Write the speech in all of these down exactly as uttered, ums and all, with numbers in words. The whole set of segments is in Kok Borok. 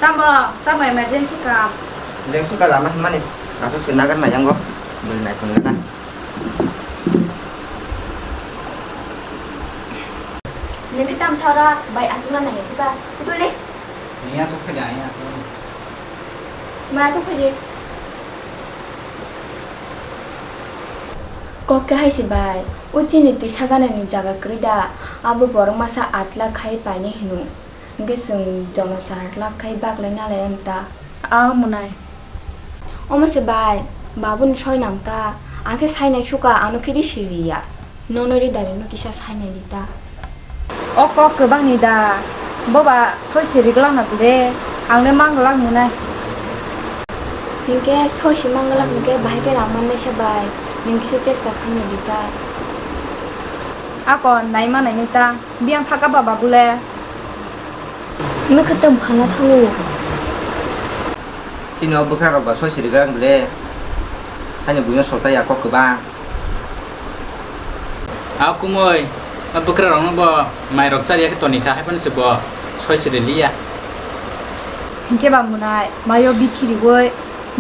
Tamo, tamo emergency kam. Lengsu ka lama himani. Asuk sir nagar na yango. Beri nai thong gana. Nengki tam sara bai asuk na nai tiba. Kutu le? Ni asuk phaida, ni asuk. Ma asuk phaide. Kok khe hai se bai. O chini twi saganani jaga kwrwi da. Abo borok masa aat lakh khai painai hino. Hwnkhe chwng joma char lakh khai baklai nalai ang ta. A mwnai. Omo se bai, babuni soi nang ta. Ang khe sainai suka, ano khe di siriya. Nono ri dari no kisa sainai di ta. O kok kwbang ni da. Boba soi se ri glak na bwle. Ang le mang glak mwnai. Hwnkhe soi se mang glak hwnkhe bahai khe rang mannai se bai. Nwng kisa chesta khainai di ta. Ako nai ma nai ni ta. Biyang thaka baba bwle. Nokha tong phana thango. Chini o bwkra rok ba soi siri gang bwle. Haino buino sota ya kok kwbang. A kumui, a bwkra rok no bo mai rok chari ya khe toni kha hai phano se bo soi siri liya. Hinkhe ba mwnai mayo bithi riwi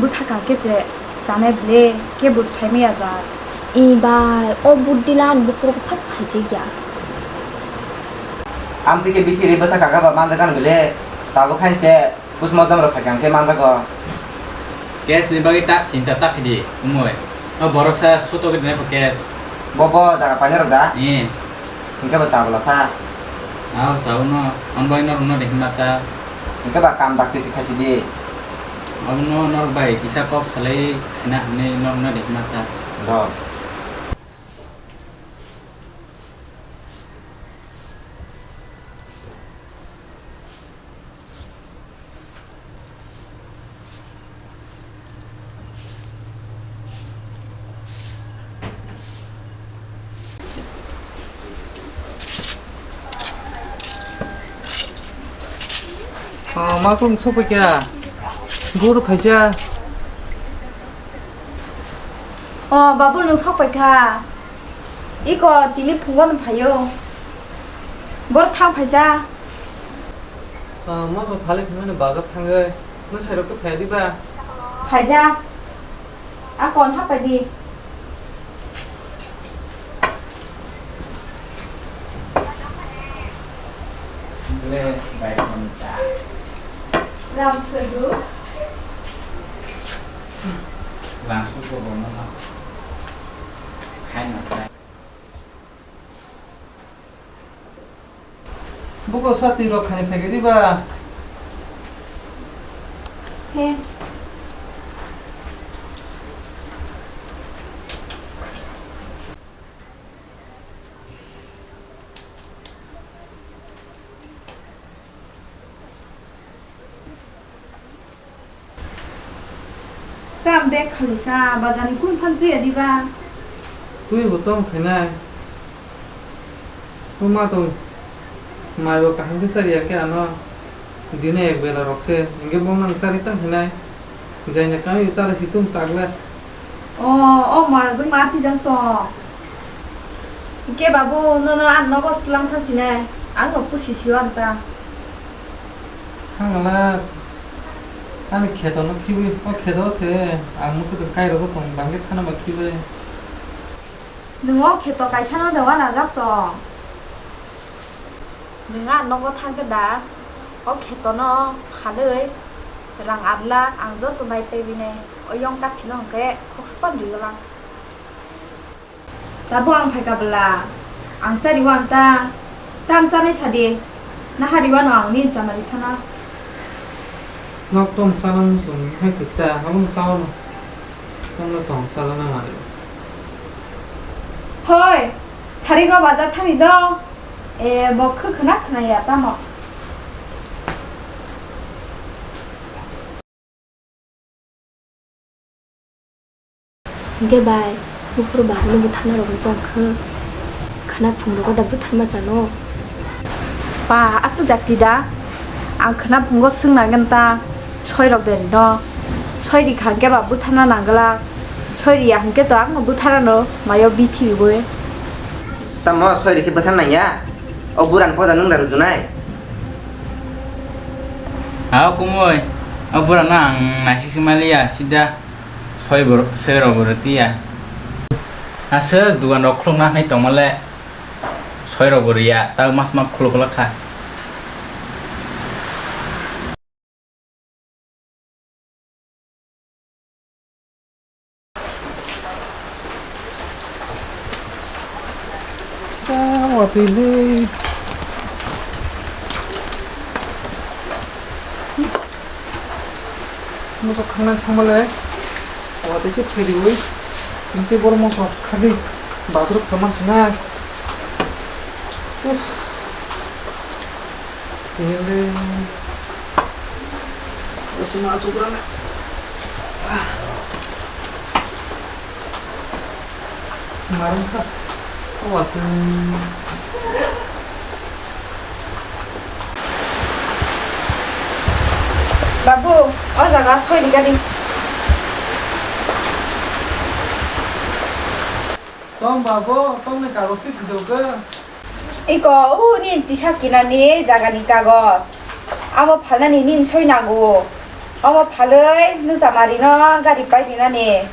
bwtha kha khe se. Chanai bwle, kebo saimaya jak. I bai, o buddi lan bukurok phas phaijak ya. Amtwi khe bithi ri bwtha kaka ba manjak gana bwle, tabuk khainse pusmodom rok khaikha hwnkhe manjago. Case ni bagwi ta chinta ta khidi, umoi. O borok sa suto gidi nai kho case. Bo bo jaga painai rok da? Ee. Hwnkhe bo chabwla sa. Ao, chao no, on bai norok no de hwnba ta. Hwnkhe ba kam dakti se khaisi di. Obo no norok bai kisa kok salai khaina hwnwi norok no de hwnba ta. Do. Oh, ma kung sopai kha. Guru phaisa. Oh, babu nwng sopai kha. Iko tini phungo no phaio. Bor thang phaisa. Ah, moso phale phimani bazar thangwi. Nwng sairok khe phai diba? Phaijak. A kon hapai di. Le bai kon ta. Ram sedu. Lang su ko bono. Khai na khai. Buko sa twi rok khani phaikhe diba? He. Tam bag khali sa, bazar ni kung phan twi ya diba? Twi bo tong khainai. O ma tong. Mai bo kaham khe chari ya khe ano. Dine ek bela rok se. Hingke bo nang chari tang khainai. Jaina kami chari si tum tak le. O, o ma jwng ma ti dang tong. Hingke babu nono ang nogo slang tha sinai. Ang no pusi si o ang ta. Thangla, ani kheto no khibi, o kheto se, ang nukho tong kairok tong, bangkhe khana ba khibai. Nwng o kheto kaisa no de wanajak tong. Nwng a nogo thangkhe da, o kheto no phalwi rang at lakh ang joto nai pebinai, o yong kathi no hwnkhe khoksa pan ri lang. Tabuk ang phaikha bwla, ang chari wan ta, tam chanai sadi, nahari wano ang nini chamari sana. Nok tong chana muchung hai kwta, habung chao no. Tongno tong chala nang ari. Hoi, sari go bazar thani do. E, bo khwkhwna khwnaya tamo. Hingke bai, buphuru babuno bwtharna rwgwi chong khe, khwna phungrwgo da bwtharma chano? Ba, aswk dakti da? Ang khwna phungo swngna ganta, soi rok de rino. Soi rikha hingke ba bwtharna nangwlak. Soi riya hingke to ang no bwtharano mayo bithi rwgwi. Tamo soi rikhe bwthar nangya? O buran poda nwng da rujunai? Hao kumui, o bura no ang naisik se maliya, sida soi bor-, soi rok bo rwtiya. Aswk dugan rok khuluk na hinwi tongma le soi rok bo rwya, tei mas ma khuluk khuluk kha. Ah, watwi le. Moso khangnai thangmale. Watwi se phiriwi. Tei borok moso khadi. Bazar khaman sinai. Uff. Tiyole. Asma asukrana. Marang kha. Watwi. Babu, o jaga soi rikadi. Tong babu, tongni kagoj twi phijokgw. Iko, o nini tisa kinani jagani kagoj. Amo phalnani nini soi nango. Omo phalwi nwng chamari no gari pai rinani.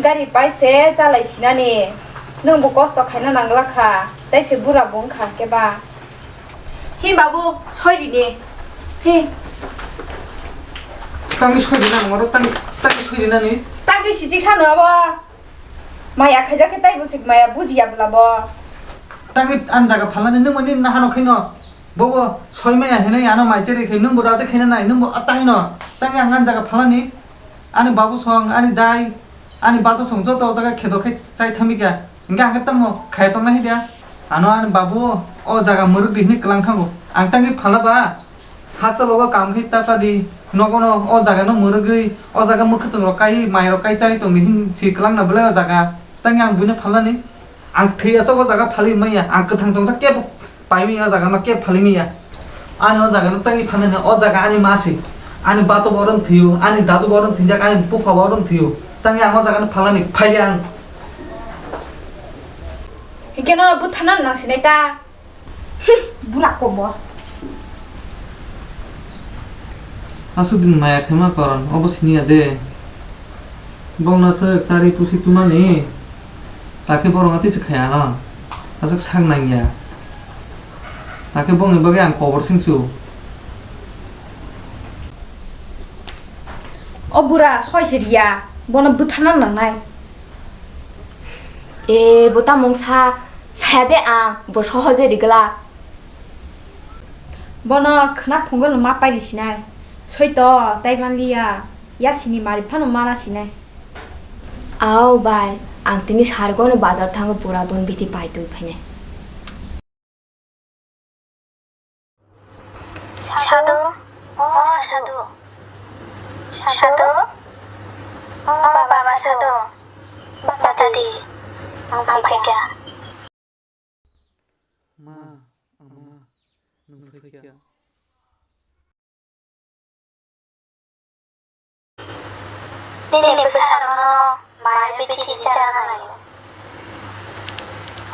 Gari pai se chalai sinani. Nwng bo kosto khaina nangla kha. Tei se bura bo wngkha keba. Hi babu, soi rini. Hi. Tangwi soi rinani, oro tang-, tangwi soi rinani. Tangwi sichik sano abo. Maya khaijak khe tei bwswk maya bujiya bwla bo. Tangwi ani jaga phalnani nwng mani nahano khaino. Bobo soi maya hinwi ano mai cherwi khai nwng bo rate khaina nai, nwng bo atai no. Tangwi ang ani jaga phalnani. Ani babu song, ani dai, ani bato song joto o jaga khedo khai chai thangwi kha. Hingkhe ang khe tamo khai tongna hi dia? Ano ani babu o jaga mwrwk di hinwi kwlang thango. Ang tangwi phalna ba? Hakchal logo kam khe ta cha di. Nogo no o jaga no mwrwgwi, o jaga mwkhwtwng rok kai, mai rok kai chai tong di hin si kwlang na belai o jaga. Tangwi ang buino phalnani. Ang thwi aswk o jaga phalwi manya, ang kwthang tongsa kebo paimanya o jaga no kebo phalwi manya. Ani o jaga no tangwi phalnani, o jaga ani ma si. Ani bato bo oro thwiyo, ani dadu bo oro thwijak, ani bupha bo oro thwiyo. Tangwi ang o jaga no phalnani, phaili ang. Hingke no bwthana nang sinai ta. Bura kobo. Aswk din maya khaima koron, obo siniya de. Bongno aswk chari pusi tumani, takhe borok atwi se khaya ano. Aswk sak nangya. Takhe bongni bagwi ang kobor singsu. O bura soi se riya, bono bwthana nangnai. E, bo tamo wngsa, saya de ang, bo sohoje rigwlak. Bono khwna phungo no ma pairi sinai. Soito, tai manliya, yasini mari phano mana sinai. Ao bai, ang tini sargo no bazar thango pura don bithi pai twi phainai. Sadu, o Sadu. Sadu, o baba Sadu. Bata di, ang phaikha. Ma, ama, nwng phaikha. Nini bwsarokno mai bithi chana naio.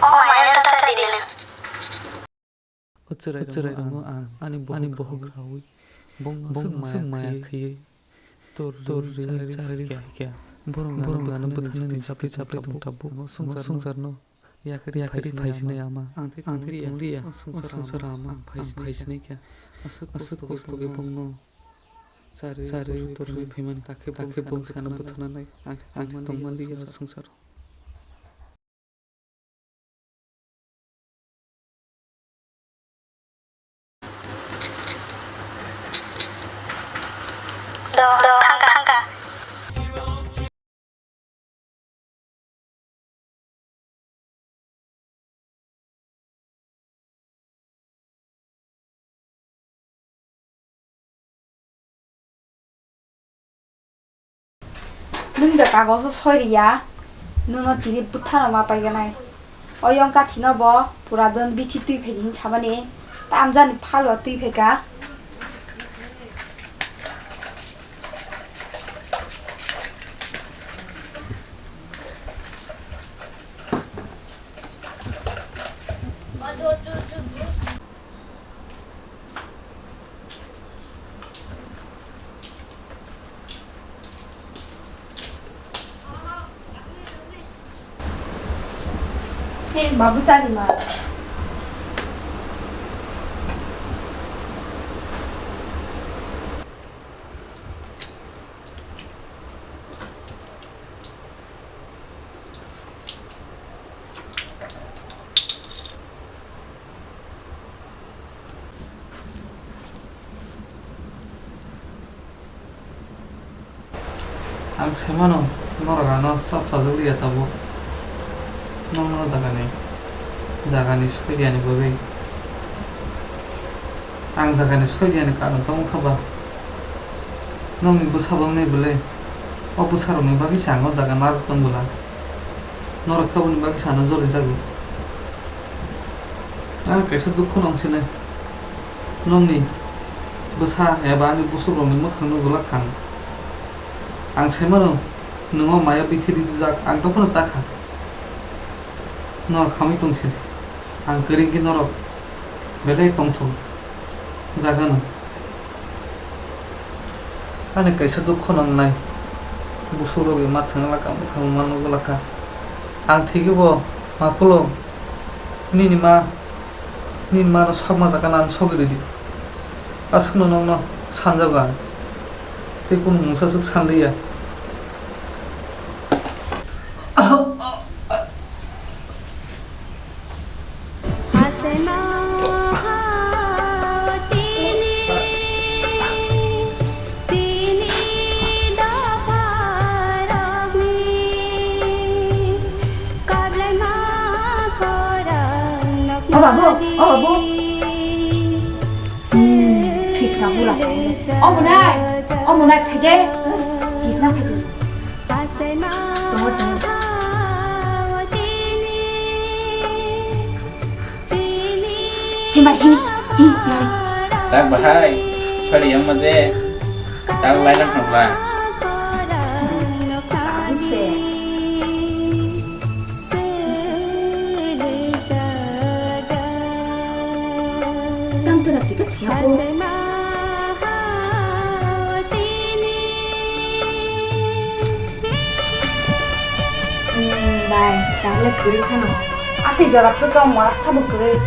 O maino ta cha di nini. O chwrai rokno ang ani bohok raui bongno swk maya khaiwi tor tor rwi charwi phaikha. Borok ano bwthanani chaplai chaplai tong tabuk. Ang o swngcharno Yakari phaisinai ama. Ang tei tongliya. O swngchar ama. Ang phaisinai kha. Aswk kosto khe bongno charwi torwi phaimani. Takhe bong sano bwthananai. Ang tei tongmanliya o swngcharo. Do, do, thangka, thangka. Nwng da kagoso soi riya, nwngno tini bwthano ma paiganai. O yong kathino bo pura don bithi twi phaidi hin samani, tamjani phalo twi phaika. Babu chari ma. Ang sai mano, norok ano chap chajak liya tabuk. Nokno jagani, jagani soi riyani bagwi. Ang jagani soi riyani karon tamo kha ba? Nokni bwsa bangni bwle o bwsarokni bagwi se ang o jaga narwk tong bwla. Norok khe aboni bagwi sana jorijago. Ang kaisa dukhu nang sinai. Nokni bwsa eba ani busukrokni mwkhangno gwlak kha ang. Ang sai mano, nwng o maya bithi rijak, ang dophano cha kha. Norok hamwi tong sidi. Ang kwrwi wngkhe norok belai tongthok jagano. Ani kaisa dukhu nangnai. Busukrokni ma thwngla kha, mwkhang manwi gwlak kha. Ang thwikibo ma khulum. Nini ma, nini mano sokma jagano ang sogwi rwdi. Aswkno nokno sanjago ang. Tei kunu mungsa swk sanliya. O babu, o babu. Hmm, thik na bura. O monai, o monai, phaide. Thik na phaide. Tongo, tongo. Himba, him, him, nari. Tak bahai, sari yang made. Tak lai na khangla. Tam tera tika thiya ko. Hmm, bai, tahle kwrwi khano. Ati jora phuru tong mora sabo kwrwi.